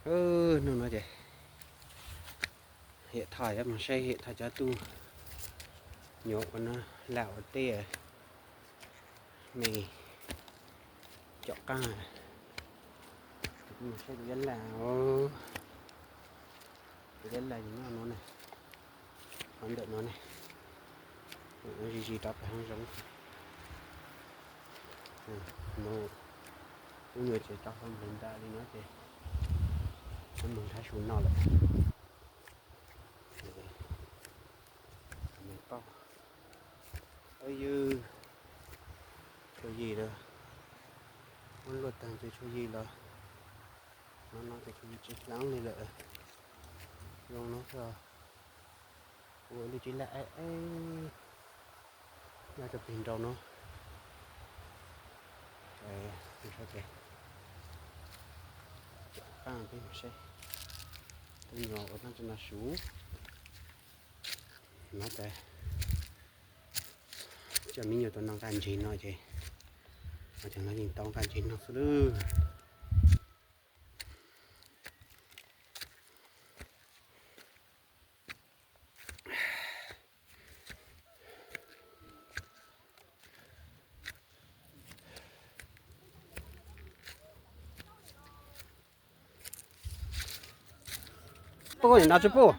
Hnub no ces Hiam Thoj yuav mus saib Hiam Thoj cov tub nyuam ua no lam ua teb me com qab. Mus saib tus Yab Laj, tus Yab Laj nyob no ne, qhov ntawm no ne, zis zis rov pem hav zoov. Mus, tub nyuam ces rov hauv nplawg nta li no ces mus nrhav su no lawm. Ywg, tshuaj yig lawm, muab luaj tag ntses tshuaj yig los, no no ces tshuaj yig tsis hleev li lawm. Zoo no xwb, ua lub tsev laj ev ev nyob rau pem nraud no. Ces qab peb mus saib tub nyuam ua teb tso no su. No ces coj me nyuam tuaj noj nqaj ntseg no ces ua cas no yeej tau nqaj ntseg noj xwb lawm. Pub no tsis pub.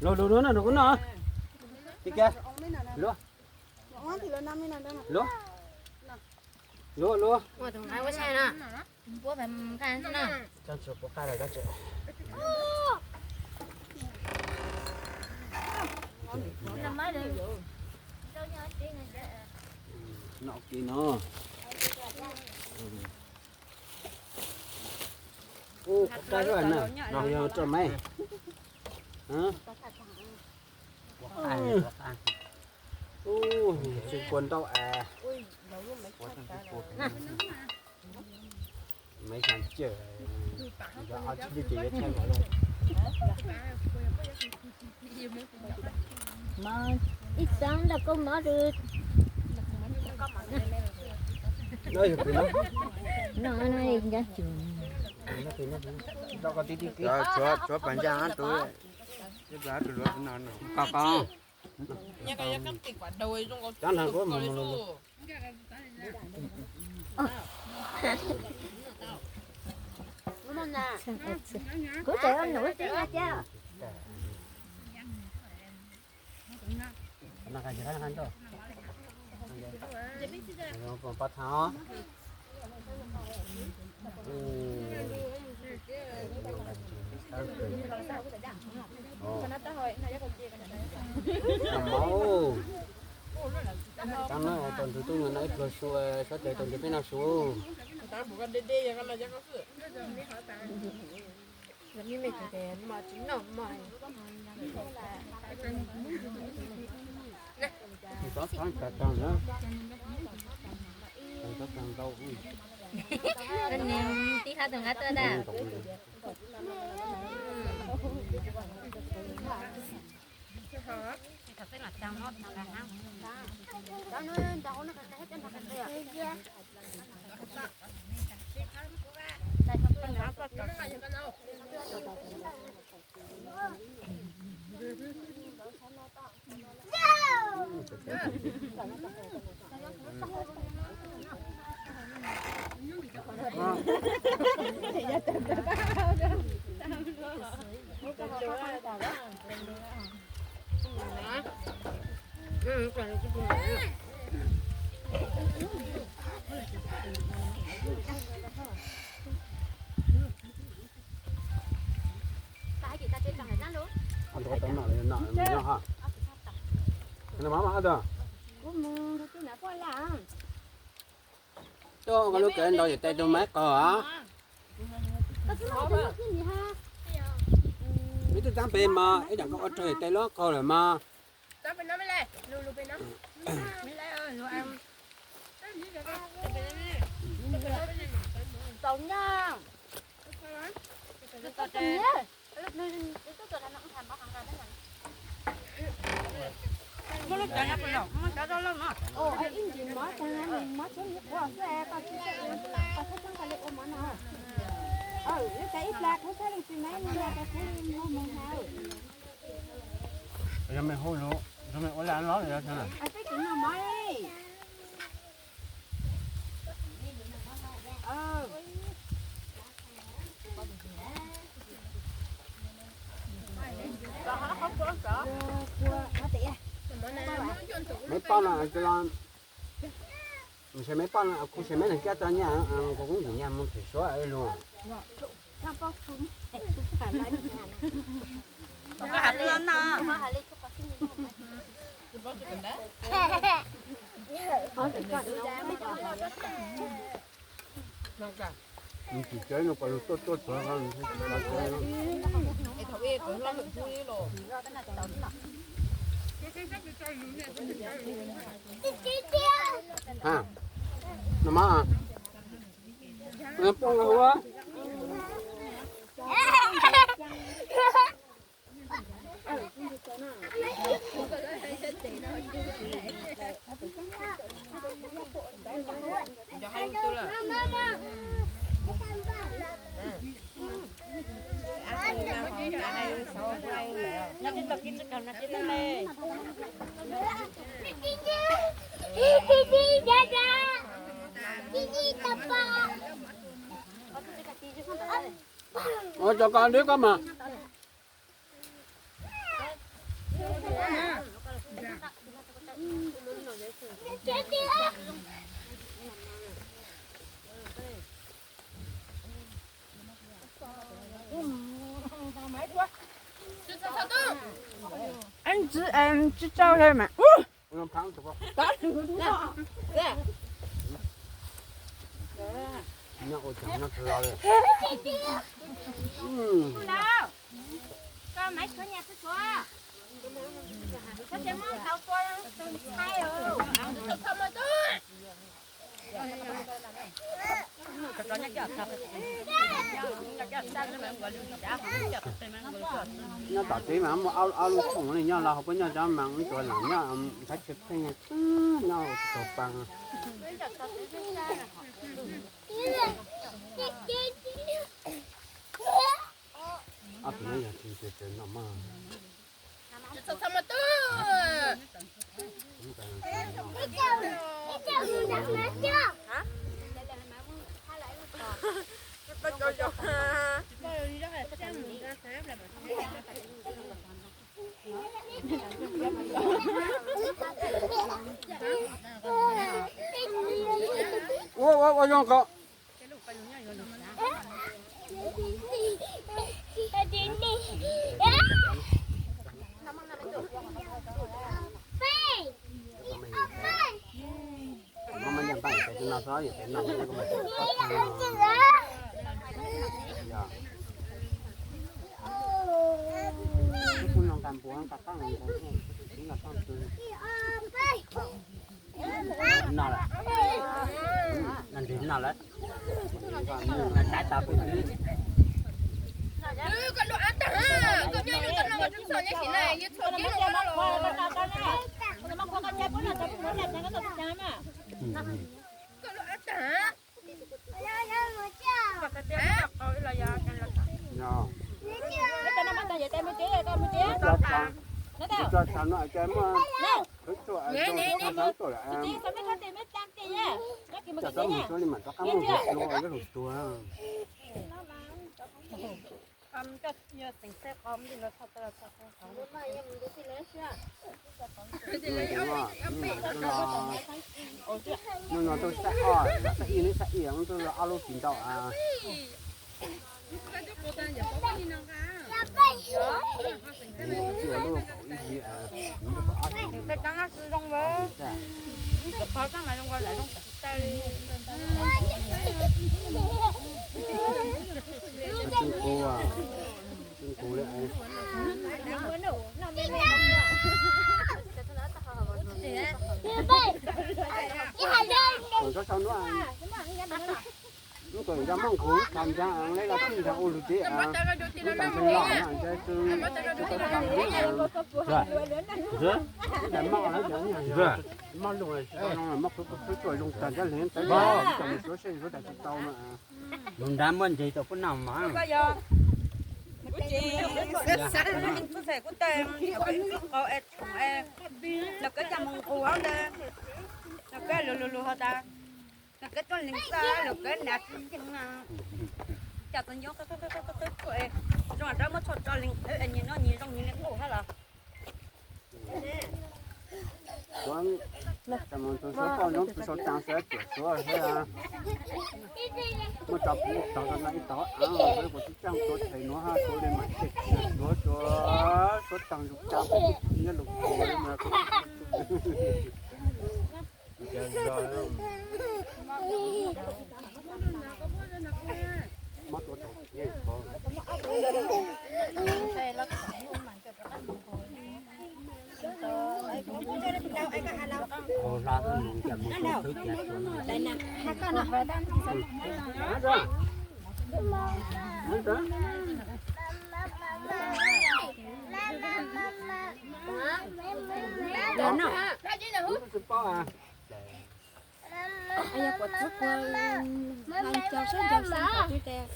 No, no, no, no, no, no, no, Luag, luag, luag, luag, luag, luag. Ua tus nqaij ua tshais no, npuab pem nqaij no. Noj kiag no. Ub, qab na, no yog roj maiv. Ub, tsis kua ntau as. Maiv xyaa cawm, yog ob txhiab ces yuav tshaib npaum li. Ib xeeb nrog koj mov rau. No, no, no, nco tsis. Tshuav pas ntsa tus, tus, koj koj. Cov nrog kuv mus mus mus. Kuv tseem ua num tib no cia. Pab thav. Tau ntawd tus ntxhw tub nyuam no ib pluag su, sawv daws tus ntxhw peb noj su. Tib hab tus nqab tuaj ntag. Kuv mus tus na poj la. Tuaj ua koj lub kawm ntaus yawm tais tus maiv qaug os. Ib tug txaab pem mog, ib tsoom koj ua rau yawm tais lub qaug lawm mog. Yog mej hu, yog mej ua laj lob. Maiv Poj no, ntshe Maiv Poj no kuv tsis Maiv Neeg Kiab tso nyaj, kuv kuj ntxim nyaj mus thim Suav lug. Nws tsis tsev no, kuv lug tuaj tuaj txog no, nws tsis tau tsev. No mas, poj no hu. Ua rau koj dib koj mas. Tsis tsau li mas. Nyob tom teb mas muaj ob lub khoom li nyob los hauv peb nyob cov mas ib tug lam nyob Nplhaib Tshia Pheej nyob tsis tau pa. Ob tug no yog tsis tau no mas. Ua ua ua zoo ko. No lawm. No ntseg no lawm. Tais tas pw twb. Tso tshav no ces muaj, tso tshav no ces muaj, tso tshav mus li mas rov qab muaj hluas hluas ib hluas tuag. Hnub no tuaj xab ob, xab ib, xab ib tuaj ob lub tsis ntau. Ib yam, ib yam, ib yam. Ntawm no muaj nqus tham ntag, lawv los tij ntag ua lus tib, lub tag nrho los no ces tsis tau tham li. Moj lus, moj qhwv qhwv tuaj zoo tag nrho li, tab sis suav seb suav tas tsis tau no. Lus nrab muaj ntsis tau kuv noj mas. Los koj coj mus nqus hauv ntawd, los koj lus lus lus hauv tas, los koj tuaj lees xwb, los koj hnav tsis ncees, cas txawv nyob qw qw qw qw qw, zoo rov muab tshuaj tso lees, nyias noj nyias zoo nyias li qub hab los. Suav poj zoo pw sau taag xwb, tiam suav thiab muab tso pub tog rau no ib tog av, kuv tsis tsaaj tuav them nuav hab, tuav li mam them suav, suav taag zus tsa nyob lug. Yog kuv txib kuv hais cov saib cov xeeb kom tsis tes,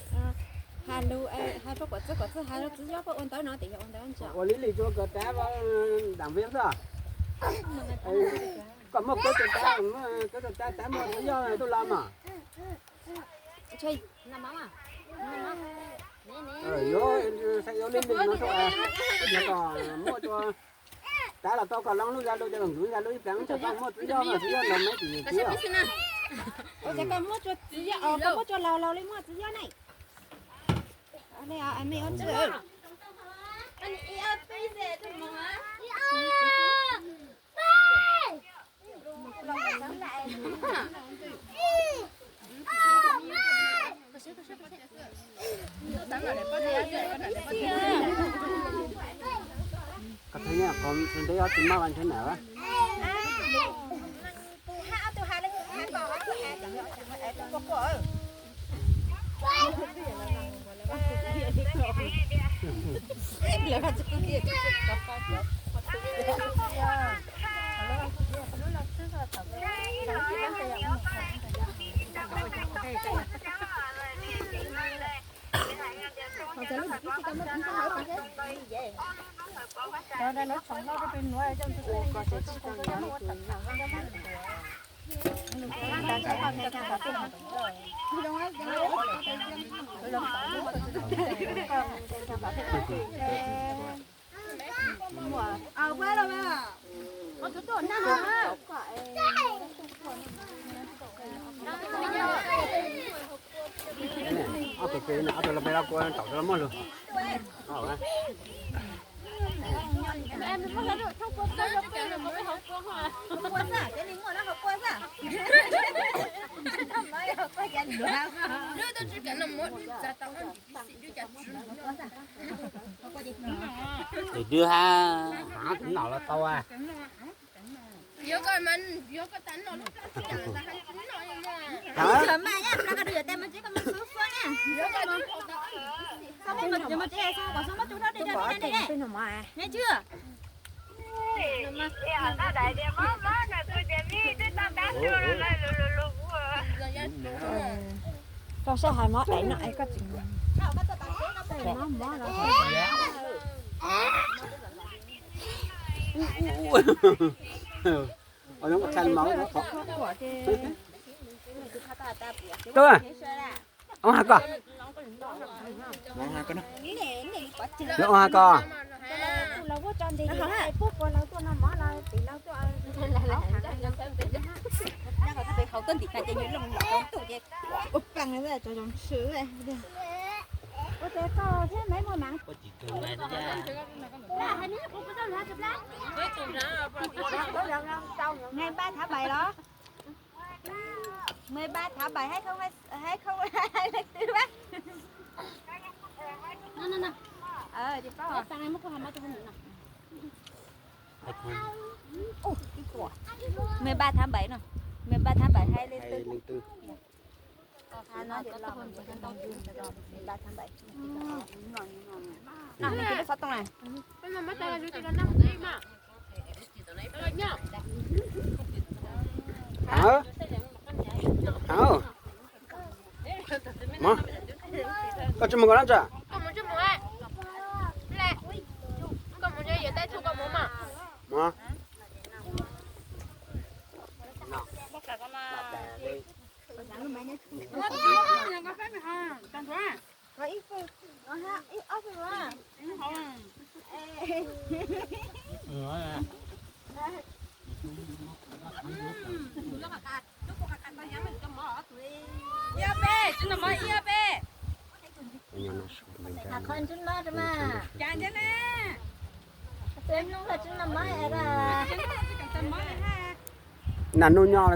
hais lus, hais rau kuv txib, kuv txib hais rau txiv Yob puab ua ntawv no tes yog ua ntawv ntag. Ua li li tsuas kov tab daam viv xwb. Koj muaj kawg tus tab, kawg tus tab tab muaj txiv Yob tuaj los mas. Yuav, yuav li li no, muaj tua tab los tau koj loo lub zaj lus, cov lus zaj lus ib pleev, muaj txiv Yob, muaj txiv Yob ntawd me tsis txiv. Ua cas koj muab tsuas txiv Yob, koj muab tsuas laus laus li muaj txiv Yob ne? Koj thov nyob qhov tsis ntev ob tsis maj los ntshe nam. Ob tug pem, ob tug los pem los kuv tau los muab lug. Tus dwb hab, haav, tus nom los tau a. Koj saib hais mov dais no es koj tsis mov mov los. Tub, ua has koj, ua has koj. Ngày ba tháng bảy đó. Mười ba tháng bảy hai không hai, hai không hai tư bác. Ờ, thì có. Mười ba tháng bảy no. Mười ba tháng bảy hai không hai tư. Hai không hai tư. Mười ba tháng bảy. Xóa tông này. Hả? Hả? Koj tsis mus koj lab tsa? Nas nub nyob lawm.